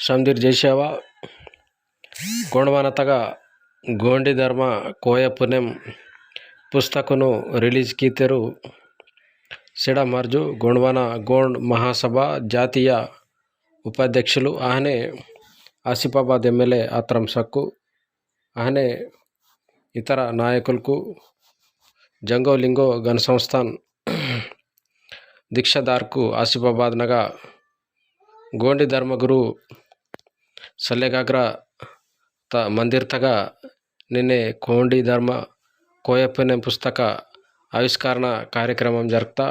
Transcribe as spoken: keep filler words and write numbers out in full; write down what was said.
समदीर जय सेवा। गोंडवाना तगा गोंडी धर्म कोया पुनेम पुस्तकनु release कीतेरु। सेडा मर्जु गोंडवाना गोंड महासभा जातीय उपाध्यक्षुलु आहने आसिफाबाद MLA आत्रम सक्कु आहने इतर नायकुलकु जंगो लिंगो गण संस्थान दीक्षादारकु आसिफाबाद नगा गोंडी धर्मगुरु सल्लेगाग्रा त मंदिर तगा निन्ने गोंडी धर्म कोयपने पुस्तक आविष्करण कार्यक्रम जरगता।